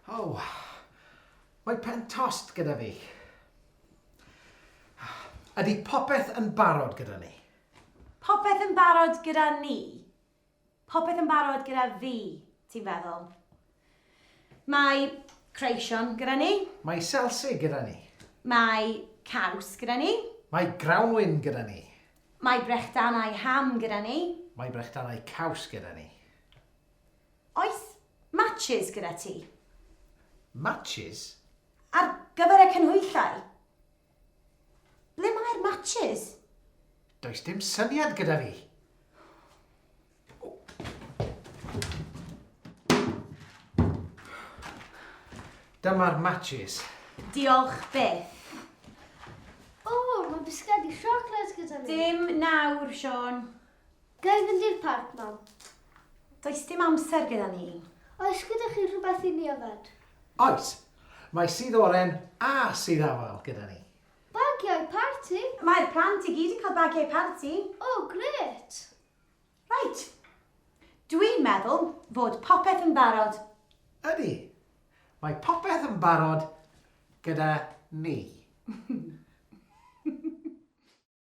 O, mae pen tost gyda fi. Ydy popeth yn barod gyda ni? Popeth yn barod gyda ni? Popeth yn barod gyda fi, ti'n feddwl? Mae creision gyda ni. Mae selsig gyda ni. Mae caws gyda ni. Mae grawnwin gyda ni. Mae brechdanau ham gyda ni. Mae brechdanau caws gyda ni. Oes matches gyda ti? Matches? Ar gyfer y canhwyllau? Ble mae'r matches? Does dim syniad gyda fi. Dyma'r matches. Diolch byth. O, mae bisgedi siocled gyda ni. Dim nawr, Siôn. Ga i fynd i'r parc, Mam? Does dim amser gyda ni. Oes gyda chi rhywbeth i ni yfed? Oes. Mae sudd oren a sudd afal gyda ni. Bagiau parti? Mae'r plant i gyd yn cael bagiau parti. O, grêt! Reit. Dwi'n meddwl fod popeth yn barod. Ydy. Mae popeth yn barod gyda ni.